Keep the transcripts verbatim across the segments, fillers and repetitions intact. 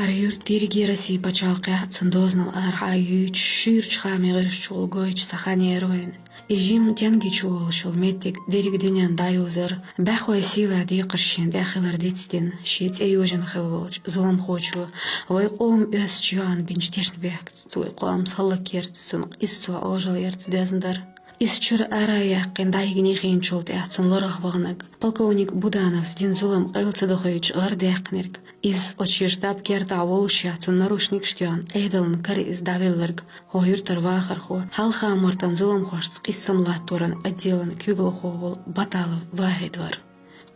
ХӀара юрт дерриге Россе пачхьалкхехь а, цуьнан дозанал арахьа а юьйцуш, шуьйрачу хаамийн гӀирсаш чухула гойтуш цхьа хан яра вайна. И жима Тенге чу волуш йолу меттиг дерриг дуьненна дӀайовзара, бӀаьхойн сийлахь декхарш шена тӀехь хилар дицдина, шен цӀе йожийна хилла волчу зуламхочо, вайн къоман оьзда йоӀана бинчу тешнабехкаца, цу вайн къоман хӀаллакьгерца, цунна къиза цо Ӏожалла ярца доьзна дара. Иза чуьра ара а яьккхина, дӀайигна йихийначул тӀаьхьа цунна лорах ваханарг, полковник Будановс дина зулам къайла ца дохуьйтуш гӀар даьккхинарг, иза оцу шен штаб-кертахь волушшехь, цунна наручникаш тоьхна, Ӏедална кара иза дӀавилларг, хӀокху юьртара вахархо, хьалха-мартан зуламхошца къийсам латторан отделан куьйгалхо волу Баталов ВахӀид вара.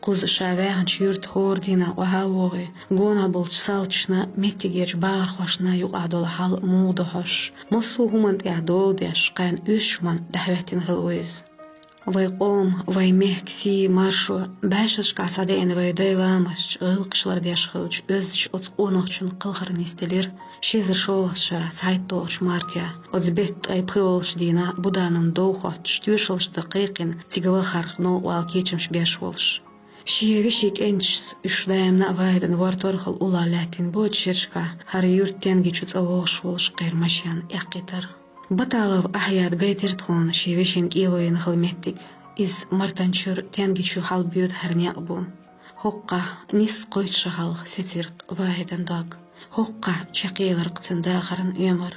Кхуза ша ваьхначу юьрта хӀора дийнахь охьа а вогӀий, гонах болчу салташна, меттигерчу бахархошна юкъахь долу хьал муха ду хьожуш, массо а хӀуманна тӀехь дола деш, кхарна оьшучу хӀуманна дӀахӀоьттина хилла ву иза. Вайн къоман, вайн мехкан сий, маршо, бӀешерашкахь схьадеана вайн дайн ламасташ, гӀиллакхаш лардеш хиллачу оьздачу оцу къонахчун кхалхар нисделира ши эзар шолгӀачу шарахь цхьайтталгӀачу мартехь, оцу беттан ткъе пхоьалгӀачу дийнахь Будановн дов хоттуш, тоьшаллаш дан кхайкхина, цига вахарх новкъа вала кечамаш беш волуш. Шен вешин кӀенташца уьш даимна а ВахӀидан ворторхал уллохь лаьттина боцу шерашкахь, хӀара юьрта Тенге чу цӀа лоьхуш волуш кхеран машен эккхийтира. Баталов Ахьяда гайтира тхуна шен вешина кӀело йина хилла меттиг. Иза Мартан чуьра Тенге чу хьалабоьду хӀара некъ бу. ХӀокхахь, нисса кхойтта шо хьалха, сецира ВахӀидан дог. ХӀокхахь чекхъелира-кх цуьнан дахаран оьмар.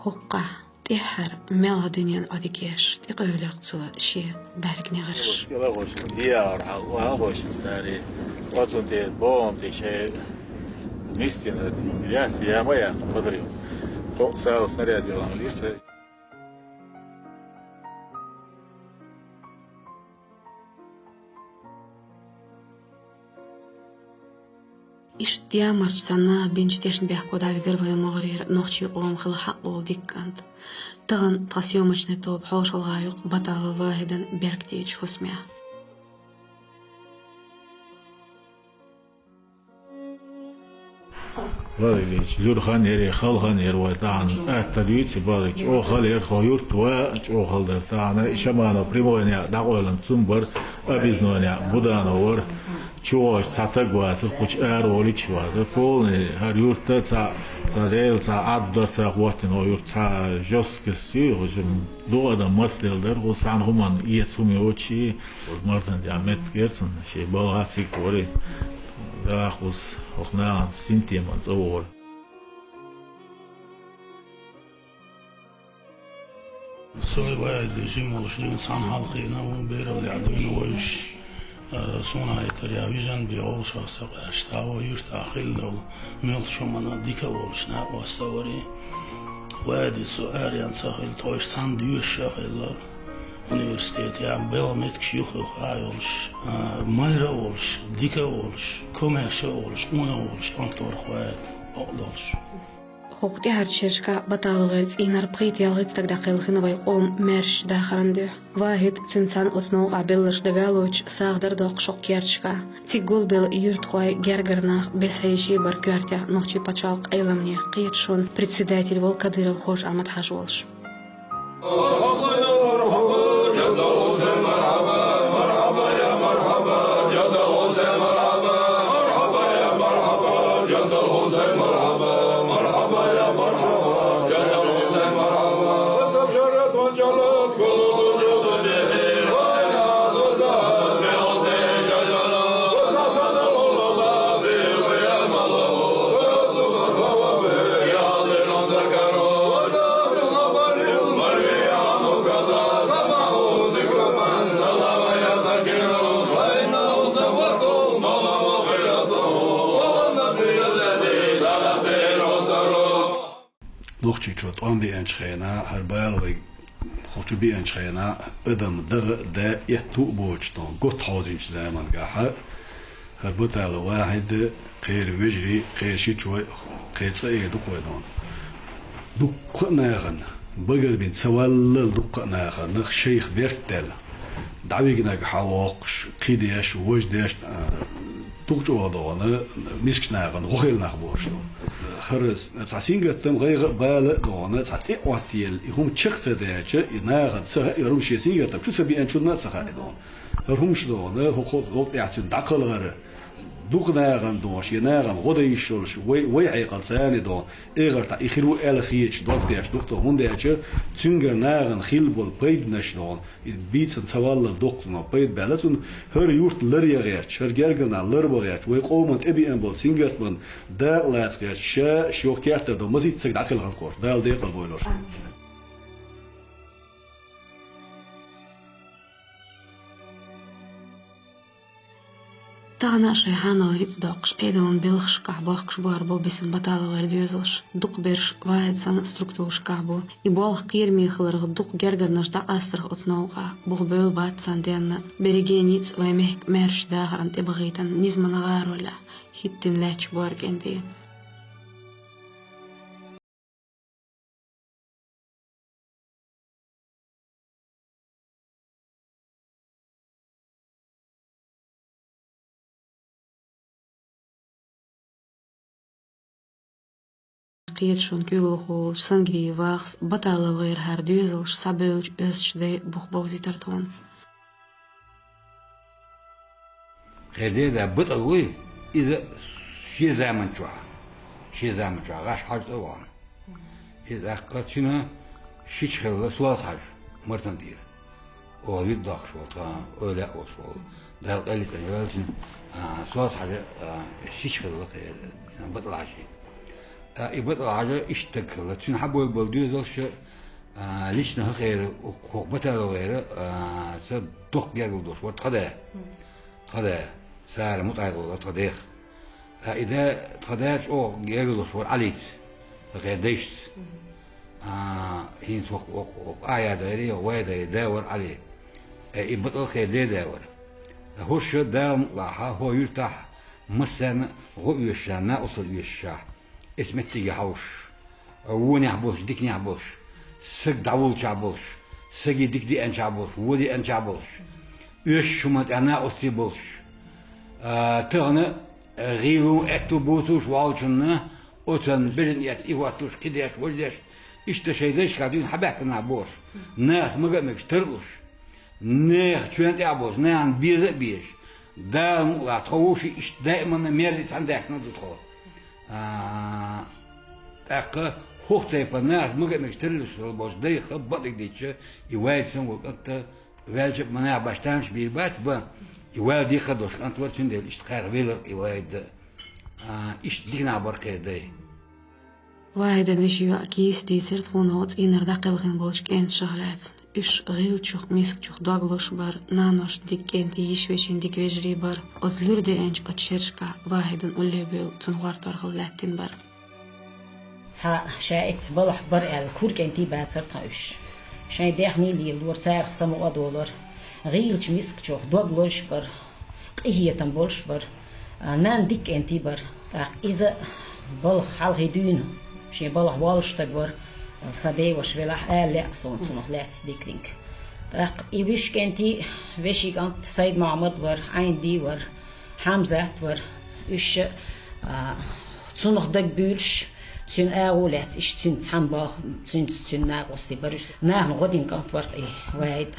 ХӀокхахь, тӀаьххьара мелха дуьненан Ӏодикеш тӀекъевлира-кх цо шен бӀаьрган негӀарш. Дехьара хьалха вахана гӀошна цара, оцунна тӀе бохам тӀе шайн нисйинарг яц, я ма яц, бадарий. Кхо сала снаряд йолу лица. Иштта ямарчу санна бинчу тешнабехко дӀавигара вайн могӀарера нохчийн къоман хила хьакъ волу дика кӀант. Тахана тхан съёмочный тоба хьошалгӀа ю-кх Баталов ВахӀидан беркатечу хӀусамехь. Валерьевич, луьра хан яра, хала хан яра вай тахана. Атта дуьйцу, Валерьевич, оха хала яра, хӀо юрт ван а чӀогӀа хала дара тахана. И Шаманов Прямойна дӀакъойланча цунна бара, Объезднойна Буданов вара. Чу вогӀуш цхьа таг вацара, кхучу ара волуьйтуш вацара. Полный хӀара юрта цхьа, цхьа Дела, цхьа Ӏад дара, цхьа хӀоттина хӀо юрт, цхьа жёсткость ю, хӀо жим дукха адам мацлел дара, хӀо цхьана хӀуманна эца хӀума йоцуш и. Мартан тӀехь меттиг яра цунна, шен балхахь цига вара и. Даха кхуза хӀокху нахана синтеман цӀа вогӀура. Со вай де жима волуш дуьйна цхьана хьалхийна ву, бераллехь дуьйна вовзуш, а, суна хетарехь вижен бен волуш вац со къаьстта, вай юьртахь хилла долу муьлххачу хӀуманна дика а волуш накъост а вара и. Вай де со араяьнна ца хилла, тхойша цхьаьна доьшуш а хилла. Университетехь белхан меттигаш юха-юха а йолуш, а, майра а волуш, дика а волуш, комаьрша а волуш, къона а волуш, кӀант вара-кх вай, бакъдолуш. ХӀокху тӀаьхьарчу шерашкахь Баталовн цӀийнан пхийтта-ялхитта стаг дӀакхелхина вайн къоман маьршачу дахаран дуьхьа. ВахӀид, цуьнан цхьаьна оцу новкъахь белларш дага а лоцуш, сагӀа дара доккху шоккхачу керташкахь. Цига гулбелла юьртахой, гергара нах, беза хьеший бара коьртехь нохчийн пачхьалкхан Ӏеламнехан кхеташонан председатель волу Кадыров Хож-Ахьмад-Хьаьжа волуш. Нохчийчо тӀом беанчу хенахь, хӀара бала вай хӀокху чу беанчу хенахь, адам дагӀа а даь, этту а боцуш, тхуна готта хьовзийначу заманчохь, хӀара Баталов ВахӀид, кхеран вежарий, кхеран шичой, кхеран цӀа эр ду-кх вай тхуна. Дуккха а нахана, багарбина ца валлал дуккха а нахана, шайх берт даьлла, дӀавигнарг хьалавоккхуш, кхидеш, вождеш, а, дукха чӀогӀа догӀана, мискачу нахана гӀо хилла нах бохуш ду. ХӀара цхьа сингаттам, гӀайгӀа а, бала а догӀана, цхьа тӀе а Ӏоттаелла, и хӀума чекх ца даьлча, и нахана ца хаьа, и хӀума шен сингаттам чу ца беанчунна а ца хаьа догӀана. ХӀара хӀумаш догӀана, хӀокху, хӀокху тӀехь цуьнан дӀакхалхар, Дукха нахана дохуш, я нахана гӀо дан йиш йолуш, вай, вай хьекъал царна доху, эгӀар тӀе и хир ву аьлла хеташ, дог деш ду-кх тхо, хӀунда аьлча цуьнгара нахана хилла болу пайданаш доху, и бийцина ца валлал доккхано пайда баьлла цунна, хӀара юрт лар ян гӀерташ, хӀара гергара нах лар бан гӀерташ, вай къоман тӀебеана болу сингаттаман дакъа лаца гӀерташ, ша, ша йоху кертара долу масийтта саг дӀакхелхина кхочу, Дала декъал бойла уьш. Тахана а шайн хьанал рицкъ доккхуш, Ӏедалан белхашкахь бохкуш бахар бу Бисина Баталовгара доьзалш. Дукха берш Вахьид санна структурашкахь бу. И болх кхераме хиларх, дукха гергарнаш дӀакъастарх оцу новкъахь, бух бевлла бац царна денна. Берриге ницкъ вайн мехкан маьрша дахаран тӀебахийтина низаман гӀаролехь хӀиттина лаьтташ бу хӀара кӀентий. Кхеташонан куьйгалхо волчу Сангриев Вахас, Баталовгара хӀара доьзалш схьабевлча, оьзда шен дай бух бовзийтира тхуна. Кхердеда битӀал вуй, иза шен заман чохь, шен заман чохь гӀаш хьажа цӀа вахана. Иза тӀаккха цуьнан шича хилла Соьлжа-Хьаьжа, Мартан тӀера. Оха вид доккхуш волу тхан, ойла а волуш волу. Дала къайле цӀена йойла цуьнан, а, Соьлжа-Хьаьжа, а, шича хилла кхеран, битӀал Хьаьжа. А, и битӀал Хьаьжа иштта стаг хилла. Цуьнан хьабевлла болу доьзалш, а, лично хӀокхеран, хӀокху Баталовгара, а, ца дукха гергарлуш вара тхан да. Тхан да, Сара МутӀахӀ олура тхан дех. Ткъа и да, тхан да чӀогӀа гергарлуш вара Ӏалица, тхан дайшца. А, хӀинца хӀокху, хӀокху, хӀокху Ахьян дайри, хӀокху вайн дайри да вара Ӏали. Э, и битӀал кхердеда вара. ХӀорш Дала мукъалахь, хӀокху юьртахь массарна а гӀо оьшуш, накъосталла оьшуш, эца меттиге хьовсуш, вонехь болуш, диканехь болуш, саг дӀавуллучохь болуш, саге дика деанчохь болуш, вон деанчохь болуш, оьшуш хӀуманна тӀехь накъостий болуш. А, тахана, а, гӀийла, аьтто боцуш волчунна, оцунна бежана эцна и хӀоттуш, кхидеш, важдеш, иштта шайн дайшкахь дуьйна хьабаьхкина нах бохуш, нахаца мага а мегаш тарлуш, нехан чоьнна тӀехь болуш, нахана беза а безаш, Дала мукъалахь, тхо вовшийн иштта даиманна мерза цхьаьна даьхкина ду тхо. А, тӀаккха хӀокху тайпана нахаца мага а мегаш тарлуш болуш дайх бакъдерг дийцча, и Вахьид санна волу кӀант ваьлча а, ма наха башха тамаш бийр бац бан, и ваьлла декхар долуш кӀант вара, цундела иштта кхаьрвелира и Вахьид. А, иштта дика нах бара кхеран дай. Вахьидан вешин йоӀа Кийса дийцира тхуна оцу цӀийнара дӀакхелхина болчу кӀенташах лаьцна. Уьш гӀиллачух, мискачух дог лозуш бара, наношна дика кӀентий, йиша-вешина дика вежарий бара. Оцу луьра деанчу оцу шерашкахь Вахьидан уллехь бевлла, цунна гӀортор хилла лаьттина бара. Цхьа ша эцна балхахь бара аьлла, кура кӀентий бацара тхан уьш. Шайн даьхний лелора, царах самукъа а долура. ГӀийлачу мискачух дог лозуш бара, къинхетам болуш бара. А, нанна дика кӀентий бара. ТӀаккха иза балха хьалхе дуьйна, шен балха воллуш стаг вара, сан деваша велахь, ала лаьа суна цунах лаьцна диканиг. ТӀаккха и вуьш кӀентий, вешин кӀант Сайд-Мохьмад вара, Ӏайнди вара, Хьамзат вара, уьш, а, цунах дагабуьйлуш, цуьнан агӀо лаьцна, иштта цуьнца цхьаьна боху, цуьнца цуьнан накъостий бара уьш. Нахана гӀо дина кӀант вара и Вахьид,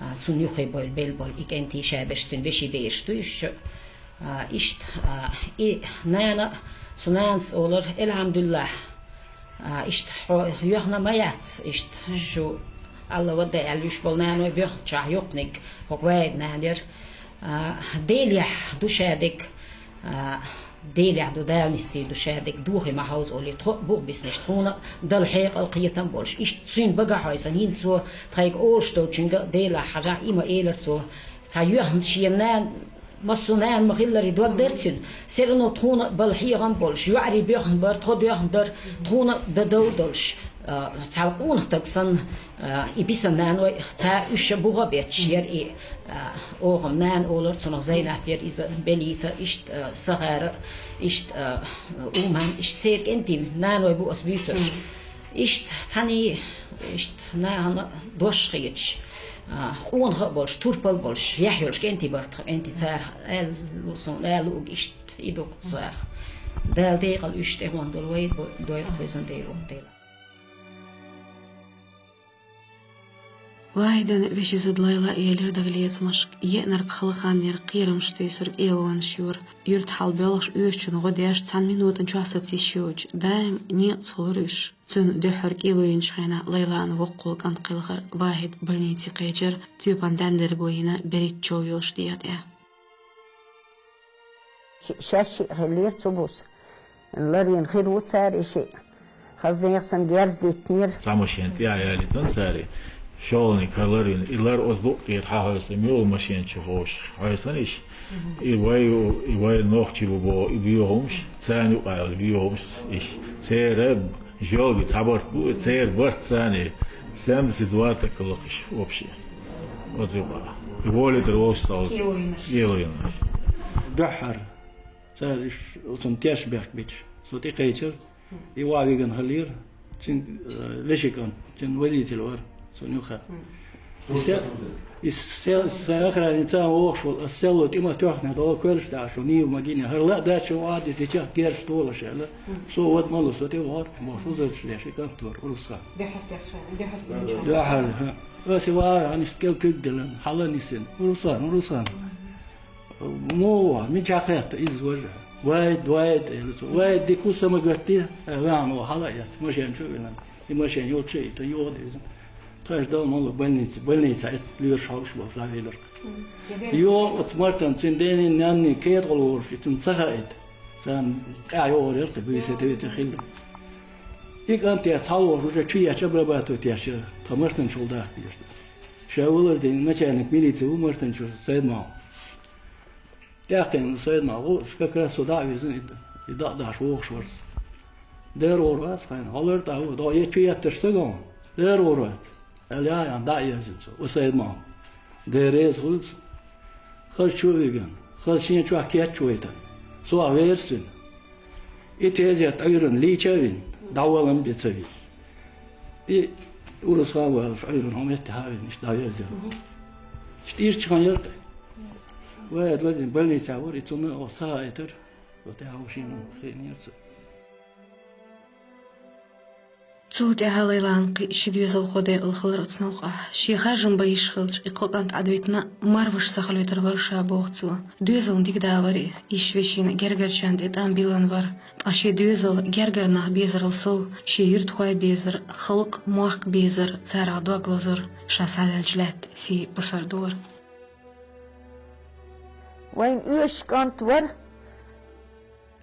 а, цунна юххе бевлла, бевлла болу и кӀентий, ша берш цуьнан вешин бераш ду уьш. А, иштта, а, и нана, цу нанас олура, элхьамдулиллахь, а, иштта хьо йоьхна ма яц, иштта шу Алла вада аьлла, уьш болу наной боьхначохь йоккханиг хӀокху Вахьидан нана яра. А, Делехь ду ша дерг, а, Делехь ду, Дала нисдийр ду ша дерг, дохий ма хьовза олий, тхо а бух биснарш, тхуна а дала хьекъал, кхетам а болуш. Иштта цуьнан багахь хьойсана, хӀинца цо тхайга олуш долчуьнга а Делахь хьажахь, и ма элира цо. Цхьа йоьхна шен нана, массо а нана ма-хиллара, дог дара цуьнан. Все равно тхуна а бала хьехам болуш, йоӀарий боьхна бара, тхо доьхна дара, тхуна а дан дов долуш, а, цхьа къонах стаг санна, а, и бисина наной, цхьа уьш а буха а бетташ яра и, а, оха-м нана олура цунах, Зайнап яра иза, Белита, иштта, а, Сахара, иштта, а, Уман, иштта церан кӀентий, наной бу аса буьйцурш. Иштта цхьаьний, иштта нахана дош хеташ, а, къонах а болуш, турпал а болуш, яхь йолуш кӀентий бара тхан кӀентий царах, аьлла луъу суна, аьлла луъург иштта и ду-кх царах. Дала декъала уьш тӀехула долу вай, дойла везан Дела, Дела. Вахьидана вешийза Лайла элира дагалецамашка, еанарг хала хан яра, кхерамаш тийсар кӀелонаш йора. Юьртахьа боьлхуш оьшучун гӀо деш цхьана минутан чохь саца йиш йоцуш, даим некъаца хуьлура уьш. Цуьнан дуьххьара кӀело йинчу хенахь Лайлан воккхалла кӀант кхелхира. Вахьид больнице кхечира, тоьпан даьннарг вайна берхӀитта чов йолуш дегӀа тӀехь. Ши-, шаьш шиъ хиллера цу буса. Ларвина хир ву цара и шиъ. Хаза нехан санна герз диттинера. Цхьа машен тӀехь ялийтина цара. ШолгӀаниг хӀара ларвина. И лар оцу букъ тӀера хьан хьойсу, муьлха машен чу ховш хьойсана иш. И вай, и вай нохчий бу боху, и боьхамаш, царна юкъахь йолу боьхамаш иш. Церан жоьлга цхьа барт бу, церан барт царна семьдесят два таккалахаш вообще. Оцу юкъахь. И волитар вовшах стал. Кило йинарш. Кило йинарш. Дуьххьара. Цара уьш оцунна теш бехк бича. Со тӀекхечира. И ван вигна хиллера. Цуьнан, э, вешин кӀант, цуьнан водитель вара. Со нуьха. И се-, и се-, сайн охранница вогӀуш волу, ас селло тӀе ма тоьхна, дала коьллаш даьӀаш ву, нийла ма гина. ХӀара ла а даьчча ван а дисича, герзаш долуш аьлла. Со вада ма лу, со тӀе вахара, бохуш, узарчу леш и кӀант вара, Урусхан. Дуьххьара, хӀа. Аса ван, хьан иштта кӀел куьг делан, хьала нисина. Урусхан, Урусхан. Муха ван, мичахь кхетта иза важа? Вахьид, Вахьид, элира цо. Вахьид, дика ву, са ма гатде, ваьхьна ван хьала а эцна, машен чу а вина. И машен йолчу а йита, йоха дезна. Тхаьш дала ма ло больница, больница эцна лоьраш хьовш болуш дӀавелира. Йо, оцу Мартан, цуьнан денний, нанний кеда гӀо лоруш, и цунна ца хаийта. Царна къаьхьа йогӀур яра кхин, буьйса тевита хилла. И кӀант яц хьалвохуш, уже чу ечу, обрабатывать еш яра, тхан Мартанчул даха дезаш. Ша волаза дина начальник милиции ву Мартанчу Сайдмахьмад. ТӀаьхкхиъна Сайдмахьмад ву, как раз со дӀа а вирзина, и, и дӀа а дахьаш вогӀуш вара со. Дера гӀур вац хьайна, хьалар тӀе ву, дӀа е чу етташ ца гон, дера гӀур вац. Аьлла, яа, ян, дӀа а ерзина цо, ву Сайдмахьмад. Дера реза хуьлу цунна. Хаза чу а вигина, хаза шен чохь кечвайтина. Со а верзина. И тезет Ӏуьйранна лийча а вина, дӀавалам бен ца вийна. И Урусхан валаш Ӏуьйранна хӀума этта хьа а вина, иштта дӀаверзира. Мгм. Иштта ирча хан яра тӀе. Вай, Владимир, больница вара, и цунна оха ца хаийтара. Вот я хӀума шена хиънера цо. Цул тӀаьхьа Лайлан кхин ши доьзалхо декъала хилира оцу новкъахь. Шен харжам бан йиш хилча, и кхо кӀант Ӏадвитина, марваш ца хилийтар вара ша, боху цо. Доьзална дика далара и. Йиш вешина гергарчарна тӀе тӀам биллина вара. Ткъа шен доьзал гергара нах безарал сов, шен юьртахой безар, халкъ, мохк безар, царах дог лозар, ша схьаваьлча лаьтта сий бусар дора. Вайна оьшуш кӀант вара,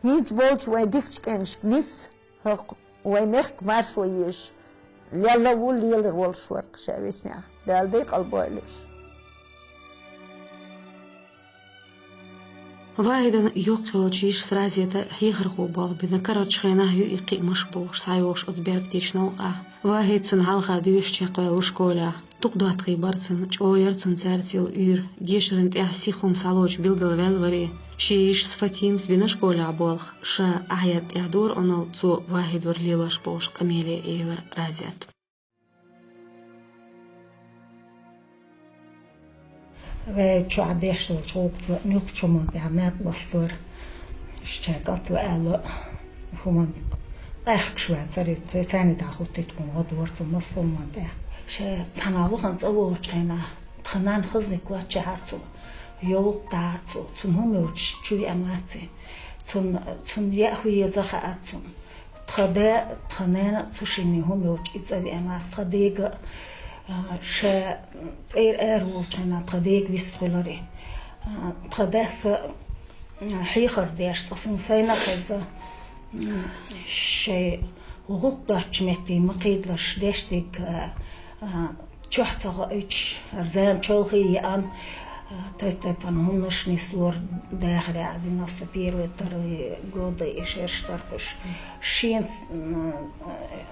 хӀинца болчу вайн дикачу кӀенташка нисса, хӀокху вайн мехкан маршо езаш, лелла а ву, лелар волуш вара ша веснехь, Дала декъал бойла уьш. Вахьидан йоккха йолчу йишас Разета хьехархо болх бина карарчу хенахь ю и кхиамаш бохуш, схьайогӀуш оцу беркатечу новкъахь. Вахьид цунна хьалха доьшуш чекхваьлла ву школехь. Дукха доттагӀий бара цунна, чӀогӀа яра цунна цаьрца йолу уьйр, дешаран тӀехь сиха хӀума схьалоцуш билгалваьлла вара и. Шен йишас Фатимас бина школехь болх, ша ахьа тӀехь дора онал, цо Вахьид вара лелош бохуш къамеле элира Разета. Вай чохь деш долчу гӀуллакхца нуьхачу хӀуманна тӀехь наб ластора. Иштта кӀант ву аьлла, хӀуманна къаьхкаш вацара, тхоьца царна дӀахӀуттуьйту хӀума гӀо дора цунна массо а хӀуманна тӀехь. Ша цхьана вахана цӀа волчу хенахь, тхан нанна хазаниг коччахьара цо, йовлакх дахьара цо, цунна хӀума йоцуш чу веана вац и. Цунна, цунна яа хӀун еза хаьара цунна. Тхан да, тхан нана а цу шинна хӀума йоцуш и цӀа веана вац, тхан дега а, а, ша цӀера ара волчу хенахь тхан дега вистхуьлура и. А, тхан дас а, а, хьехар деш, цкъа суна сайна а хезна, м, шайн гӀуллакх доцучу метте ма кхийдалаш деш дерг, а, а, чохь ца хоуьйтуш, хӀара зама чолхе а еана, а, тайп-тайпана хӀуманаш нислора, дахарехь, девяносто первый, второй годы и шераш тархуш. Шена, м,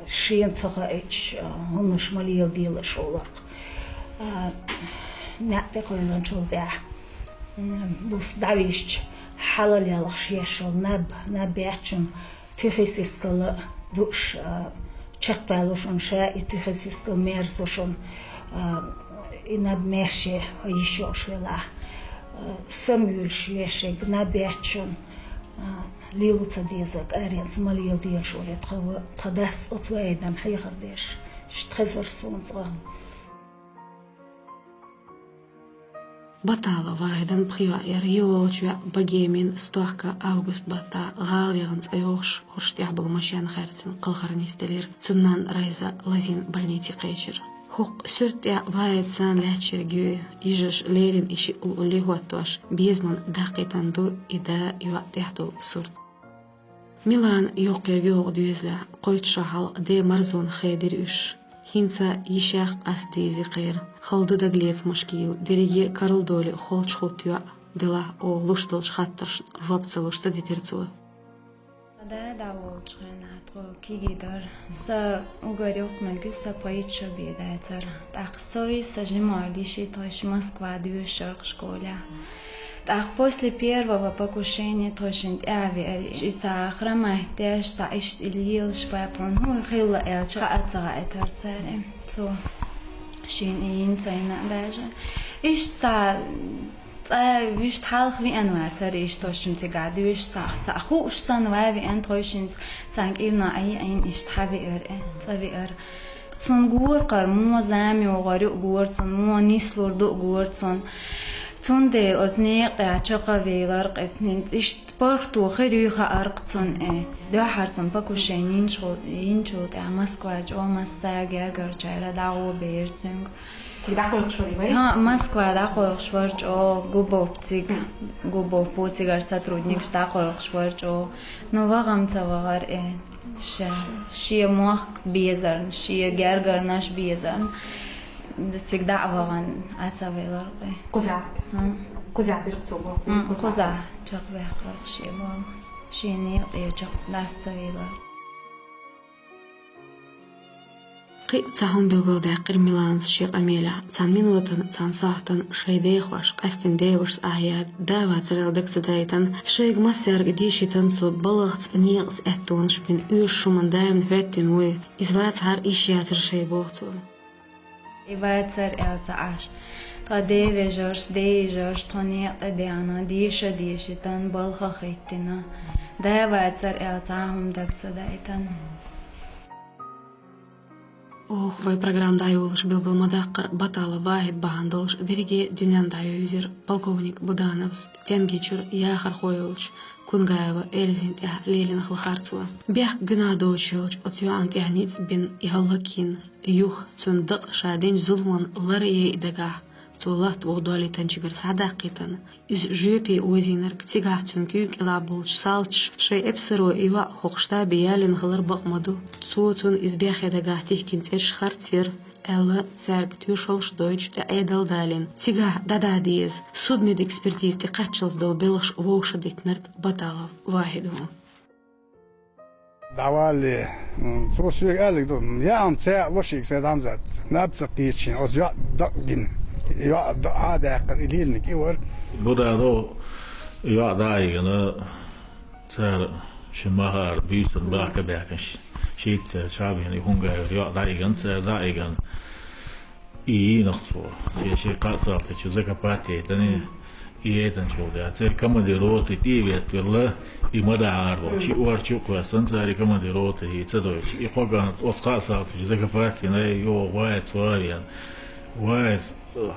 шена ца хоуьйтуш, а, хӀуманаш ма леладелаш олург. А, неӀ тӀекхоьллинчул тӀаьхьа, м, буса дӀависча, хьала лелхаш еш йолу наб, наб бечун, Туьхи сискал а дууш, а, чекхбаьлла шуна, ша и туьхи сискал мерза ду шуна, а, и наб мерше йиш йолуш велахь. А, самавуьйлуш вешиг наб бечун, а, лело ца дезарг аренца ма леладелаш вара тхан ва-, тхан дас оцу Вахьидан хьехар деш. Иштта хезара суна цкъа. Баталов Вахьидан пхи йоӀ яр. Юха волча йоӀ Багемин Стохка август баттахь гӀала яхана цӀа йогӀуш, хӀорш тӀехь болу машен хаьрцина кхалхар нисделира. Цуьнан нана Райза лазийна больнице кхечира. ХӀокху суьрта тӀехь Вахьид санна лаьтташ ерг ю, йижарша леррина и шиъ улле хӀоттош, безамна даккхийтина ду и да, йоӀ тӀехь долу сурт. Милана йоккхаерг ю хӀокху доьзалехь, кхойтта шо хьалха ден марзонах хедира уьш. ХӀинца йишех къастадийзира кхеран. Хала ду дагалецамашкахь, дерриге а карладолий, холчахӀутту йоӀ делахь, оха луш долчу хаттаршна жоп ца луш, ца дитира цо. Да, дӀаволучу хенахь тхо кегий дара. Сан уггар йоккханиг ю, сан пхийтта шо бен дацара. ТӀаккха со а, сан жимачу йиши тхо шиъ Москва доьшуш яра школехь. ТӀаккха после первого покушения тхо шина тӀаьхьа веара. И цхьа хромать деш, цхьа иштта и лелаш, папа, хӀун хилла аьлча, хаа ца хаийтира цара. Цо шена и йина ца йина а даже. Иштта цхьа цӀа вуьшта хьалха веана вацара, иштта тхо шимма цигахь доьшуш, цхьа, цхьа хууш санна ван веана, тхо шинца цхьана кӀирнахь Ӏийна, Ӏийна иштта хьан веара, цӀа веара. Цунна гора кхара, муха зама йогӀур ю а гора цунна, муха нислур ду а гора цунна. Цундела оцу некъа тӀехь чекхвелира кхетнинца, иштта паргӀато хир ю хаьара-кх цунна, э. Дуьххьара цунна покушение йинчул, йинчул тӀаьхьа Москва чӀогӀа массара гергарчара дӀагӀо бера цуьнга. Цига дӀакхойкхуш вара вай? ХӀаъ, Москва дӀакхойкхуш вара чӀогӀа, Губов цига, Губов, цигара сотрудникаш дӀакхойкхуш вара чӀогӀа. Но вахана ца вахара, э. Ша, шен мохк безарна, шен гергарнаш безарна. Цига дӀа а вахана, Ӏа ца велира-кх. Кхузахь? ХӀаъ. Кхузахь бира-кх цо боху? ХӀаъ, кхузахь. Кхузахь чекхбаьккхира-кх шен боху. Шен некъа чекх дӀаса ца велира. Кхин а цхьа хӀума билгалдаьккхира Миланас шен къамелехь. Цхьана минотана, цхьана сахьтана шайн дехошка, къаьстина девашца ахь яда, да вацар аьлла даг ца дайтина, шайга массаьрга дийшийтина цо, балхаца, некъаца аьттонаш бина, оьшуш хӀуманна даимна хӀоьттина вуй. Иза вацахьара йиш яцара шайн, боху цо. И вацар аьлла ца Ӏаш. Тхан ден вежаршца, ден йижаршца тхо некъа тӀе деана, деша а дешийтина, балха а хӀиттина. Да вацар аьлла цхьа а хӀума даг ца дайтина. Оха вай программа дӀайолош билгал ма даккхара, Баталов Вахьид бахьана долуш дерриге а дуьненна дӀайовзира полковник Будановс, Тенгичуьра яхархо йолчу Кунгаева Эльзин тӀехь лелийна хала харцо. Бехк, гуьнахь доцуш йолчу оцу йоӀана тӀехь ницкъ бина, и хӀаллак йина, юха цунна дакъа ша динчу зуламан лар яйа дагахь, цо латта вогӀу доллийтанчигара схьадаккхийтина, иза жоьпе озийнарг, цигахь цуьнан куьйга кӀелахь болчу салташа шайн эпсаро и йоӀ хӀокху штабе ялийна хилар бакъ ма ду. Цо цунна иза бехке дагахь тихкина цӀераш харц яра, аьлла, цаьрга тоьшаллаш дойтуш тӀе Ӏедал далийна. Цигахь дӀадала деза, судмедэкспертиза тӀекхаччалц долу белхаш вовшах диттинарг Баталов Вахьид ву. ДӀавалале, м, цо соьга аьллиг ду, яа-м цаьа лошийга сайн Хьамзат, наб ца кхийча шен, оцу йоӀ дакъа гина. ЙоӀ дакъа а даьккхина, и лелийнарг и вара. Буданов йоӀ дӀа а йигина, цара шина ма-хаъара буьйсанна бахка баьхкина, шийтта цара чабина, и хӀунда аьлла йоӀ дӀа а йигина, цара дӀа а йигина. И йийнарг цо, шен, шен кхаа салтичу закопать яйтина, и яйтинчул тӀаьхьа церан командир роты тӀе а веттавелла, и ма дахьара боху. Шиъ ор чу а кхоьссина цара и командир роты, и ца дойтуш. И кхо кӀант оцу кхаа салтичу закопать йина, йогӀу ваьлла цо а веана. Ваьлла, э,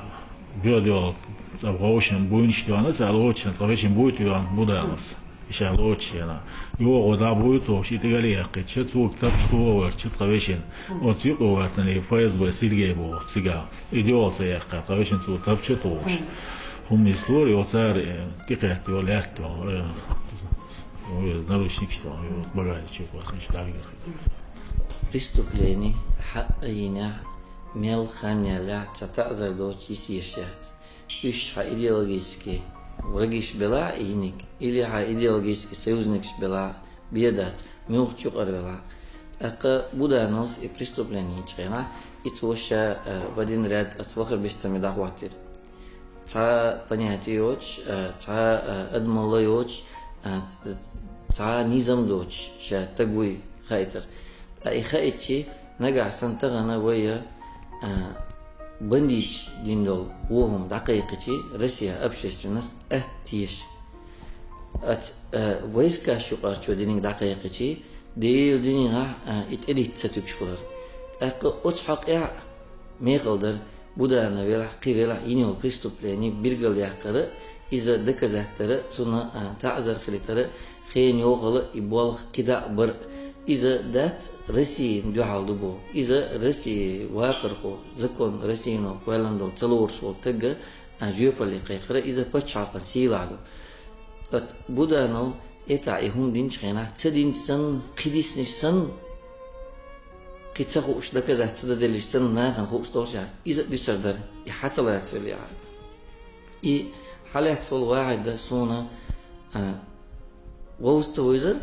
боьда йолу, цхьа вовшийн буйнаш тоьхна цара лоцучу хенахь, ткъа вешин буй тоьхна Будановс. И ша лоцучу хенахь. ЙогӀу дӀа буй тухуш, и тӀе гали яьккхича, цо тапча тухуш вара, ткъа вешин. Оцу юкъа ваттана и ФСБ Сергей боху цигахь. И доьлла ца яьккха, ткъа вешин цо тапча тухуш. ХӀума нислора, йо цара, э, тӀекхетта йо лаьтта йо, э, наручникаш йо, йо багажничу кхоссина, иштта дӀавигира. Преступление хьаъа йинехь, мел хан яллехь, цхьа таӀзар доцуш йиса йиш яц. Уьш хьан идеологический врагаш белахь а йиниг, или хьан идеологический союзникаш белахь а, бен дац, муьлххачу юкъара велахь а. ТӀаккха Будановс и преступление йинчу хенахь, и цо ша, э, в один ряд оцу ваххабистами дӀахӀоттийра. Цхьа понятие йоцуш, э, цхьа, э, адамалла йоцуш, э, ц-, цхьа низам доцуш ша стаг вуй хаийтира. Ткъа и хаийтчи, нагахь санна тахана вай, а, бандиташ дина долу вон хӀума дӀакхайкхичи, Россия общественность а теша. Ац, а, войскаш юкъара чо диниг дӀакхайкхичи, Делан дуьненахь, а, и тӀедитта ца туьгуш хилар. ТӀаккха оцу хьокъехь мекхал дара, Буданов велахь, кхин велахь, йина йолу преступлени билгалъяккхара, иза доказать дара, цунна, а, таӀзар хилийтара, хенан йохалла и болх кхидӀа а бара. Иза дац Россин дуьхьал ду боху. Иза Россин вакархо, закон Россино кхоьллина долу ца лоруш волу тагга, а, жоьпалле кхайкхара, иза пачхьалкхан сийлахь ду. Ткъа Буданов, ЭтӀа и хӀума динчу хенахь, ца динчу санна, кхин диснарш санна, кхин ца хууш, доказать ца дан делларш санна, нахана хууш долуш яхь, иза а дуьсур дара, и хьан ца лаьцна велла яхь. И хьан лаьцна волу вахьида суна, а, вовза ца вуьйзара,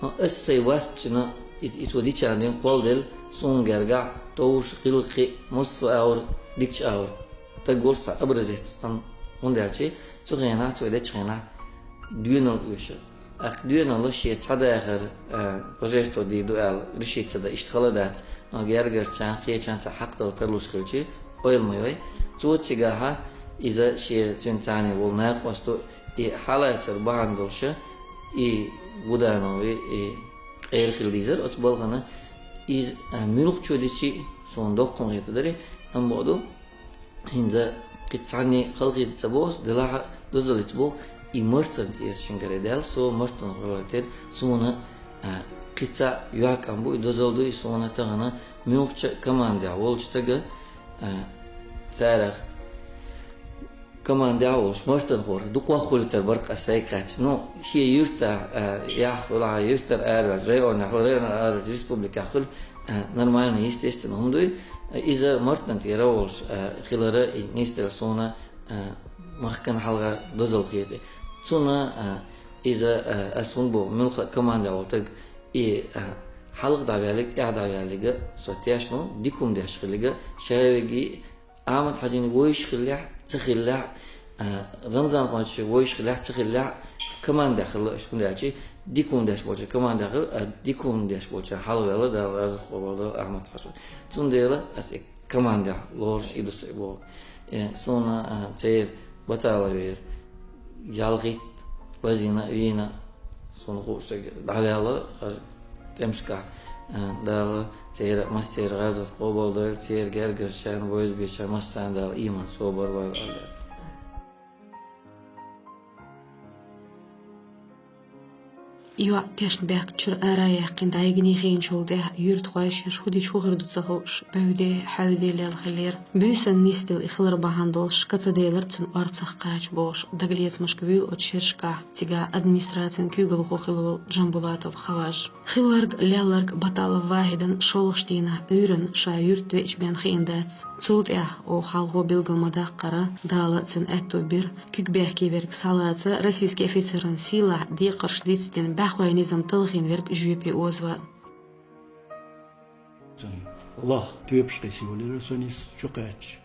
но ас сайн васт цуьнан и, и цо дичарна дина кхолладелла, суна гергахь товш, гӀиллакхе, массо а агӀор, дикачу агӀор. Таг волуш цхьа образец санна, хӀунда аьлча цу хенахь, цо и дечу хенахь доьналла оьшу. ТӀаккха доьналла шен цхьа дахар, а, пожертвовать дийр ду аьлла, решить ца дан, иштта хала дац, но гергарчарна, кхечарна цхьа хьакъ дала тарлуш хилча, ойла ма йой. Цо цигахьа иза шен цуьнан цхьаьна волу накъост ду, и хьалацар бахьана долуша, и Буданов, и, и къера хила дийзара оцу балхана, иза, а, муьлххачо дичи, суна доккха хӀума хета дара, амма боху ду, хӀинца кхин цхьанне халахета ца боху, делахь а дозаллица боху, и Мартан тӀера шингара даьлла, со Мартан гӀалатера, суна, а, кхин цхьа йоьхкам бу, и дозалла ду, и суна тахана муьлххачу командехь волчу тага, а, царах командехь волуш, Мартан хӀора, дукха хуьлуьйтар бара ас сайга хаьттича. Ну, шен юьртахь, а, яхь хуьлахь, юьртара араваьлча, районехь хуьлу, районара араваьлча, республикехь хуьлу, а, нормально, естественно, хӀума дуй. А, иза Мартан тӀера волуш, а, хилара, и нисделла суна, а, махкана хьалха дозалла хета. Цунна, а, иза, а, ас хӀунда боху, муьлхха а командехь волу таг, и, а, хьалха дӀаваьлларг, тӀаьхьа дӀаваьлларг, со тешна ву, дика хӀума деш хилларг, ша веги, Ахьмад-Хьаьжин вовзаш хиллехь, ца хиллехь, а, Рамзан-Хьаьжин вовзаш хиллехь, ца хиллехь, командехь хилла аша, хӀунда аьлча дика хӀума деш болчу командехь хилла, а, дика хӀума деш болчу хьалаваьлла, Дала реза хуьлда Ахьмад-Хьаьжин. Цундела ас и командехь лоруш и ду со и боху. Э, суна, а, церан Баталовера ялхитта лазийна а, вийна а, суна хууш дерг дӀаваьлла хӀара тӀемашкахь, а, Дала церан массеран гӀазот къобалдойла, церан гергарчарна, вовза бечарна массарна Дала ийман, собар лойла аьлла. ЙоӀ тешнабехкачуьра ара а яьккхина, дӀайигна хиъначул тӀаьхьа юьртахой шаьш хӀун дича хӀун хир ду ца хууш, бевде, хьаьвде лелла хиллера. Буьйсанна нисделла и хилар бахьана долуш, кӀа ца делара цуьнан орцах кхача бохуш, дагалецамашка вуьйла оцу шерашкахь, цигахь администрацин куьйгалхо хилла волу Джамбулатов Хаваж. Хилларг, лелларг Баталов Вахьидан шолгӀачу дийнахь Ӏуьйранна ша юьртда веача бен хиъна дац. Цул тӀаьхьа, оха хьалхо билгал ма-даккхара, Дала цуьнан аьтто бира, куьг бехке верг схьалаца, российски офицеран сийлахь декхарш дицдина, бӀаьхойн низам талхийна верг жоьпе озаван. Цуьнан лах тоьпаш кхийса йолийра, со нисса чу кхаьчча.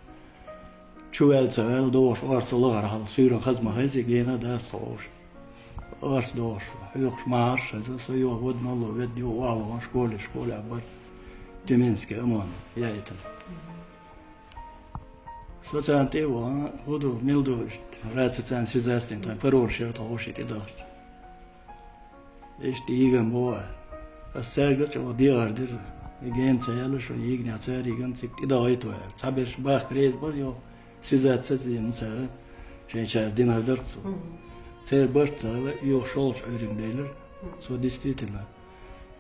Чу ваьлла ца ваьлла догӀуш орца лахара хьалха суьйранна хаза ма хезий, гена а дац тхо ховш. Орца догӀуш, хьоькхуш ма хьарш хеза, со юха вада мало ведда, юха охьавахана школе, школехь бара Тюменский ОМОН яийтина. Со царна тӀе а вахана, хӀун ду, мила ду иштта, раци царна сизац дина, тхан паролаш яра тхо ховший тӀедахча. Иштта йигна боху. Ас цаьрга а чӀогӀа дехар дира. И гена ца яьлла, шо йигнехь цара йигна, цига тӀедахийта вай аьлла. Цхьаберш бахка реза бара, йо, сизац ца зийна цара, шайн чаьрца динар дара цо. Церан барт ца хилла, юха шолгӀачу Ӏуьйранна делира. Цо действительно,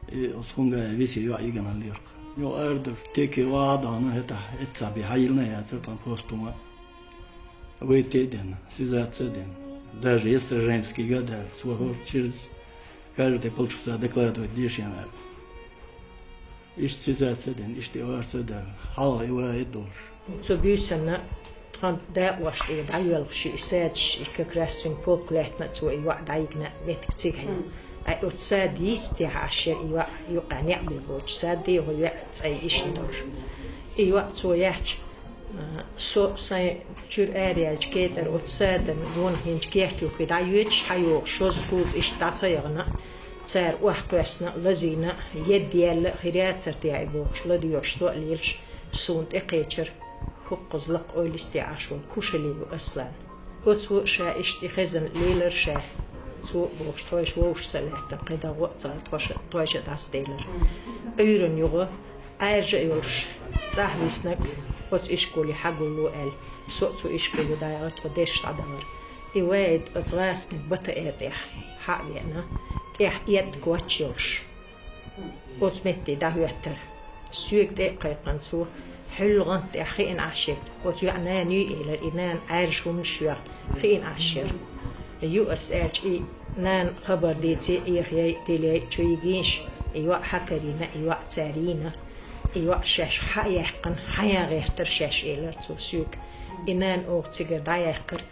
и оцу Хунгаев Виси йоӀ йигна хиллера. Юха арадуьйш, теке охьа а дахана, хӀетахь, эццахь бен хьайиллина а яцара тхан пост хӀума. Вайта а дина, сизац а дина. Даже Естроженскийга а даьлла, цо хӀорш через каждые полчаса докладывать де шена аьлла. Иштта сизац а дина, иштта и орца а даьлла, хьалха и ван а долуш. Цу буьйсанна тхан дакъош тӀера дӀайоьлхуш и садаш, и как раз цуьнан полк лаьттина а цо и йоӀ дӀайигна а меттиг цига хьийна. Ай, оцу сада йистехь Ӏаш яра и йоӀ, юкъахь некъ бен боцуш сада, дехьо йоӀ цӀе йишна долуш. И йоӀ цо яьхча, со сайн чуьра араяьллачу кетӀара оцу садан гонахьинчу гехкехь дӀайоьдуш, хьайогӀуш, шозза-кхузза иштта дӀа ца яхана, цара охьакхоьссина, лазийна, едда яьлла а хир яцара те и бохуш, ладоьгӀуш со а лелаш, суна тӀекхечира хӀокхуза лакха ойла йисте Ӏаш волу Кушалиев Аслан. Оцо ша иштта и хезна лелара ша. Цо а бохуш, тхойша вовшашца лаьттина кхин даггӀо а ца хилла, тхойша, тхойша дӀасаделира. Ӏуьйранна юха Ӏаьржа а йолуш, цӀахь виснарг, Оцу ишколе хьагулло аьлла, со а цу ишколе дӀаяхьа тхо дерш дӀадахара. И вай оцу гӀасниг бата эр тӀехь хьа а веана, тӀехь эдда коч йолуш. Оцу метте дӀахӀоьттара. Соьга тӀе а кхайкхина цо, хьуьлла гӀант тӀехь хиъна Ӏаш яра. Оцу йоӀа нана юй элира, и нана Ӏаьржа хӀуманаш йоьхна, хиъна Ӏаш яра. Ю ас аьлча, и нана хабар дийци, Ӏехаяй, дилай, чу йигийша, и йоӀ хьакарийна, и йоӀ цара йийна. И йоӀ шаьш хьа а яьккхина, хьаян гӀертара шаьш, элира цо соьга. И нана оха цигара дӀаяьккхира.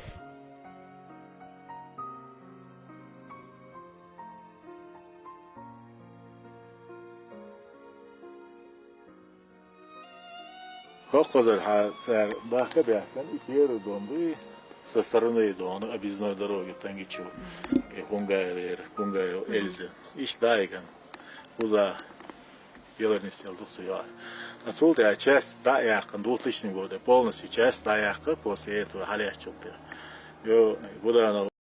ХӀокхузара хьа цара бахка а баьхкина, и первый дом буй, со стороны дона, объездной дороги Тангичу, и Хунгаева, Хунгаева Эльза. Иштта дайган. Кхуза ялар нисъял ду цу йоӀа. А цул тӀаьхьа часть дӀа а яьккхина, двухтысячный года, полностью часть дӀа а яьккхира, после этого хьалаьцначул тӀаьхьа. Йо, Буданов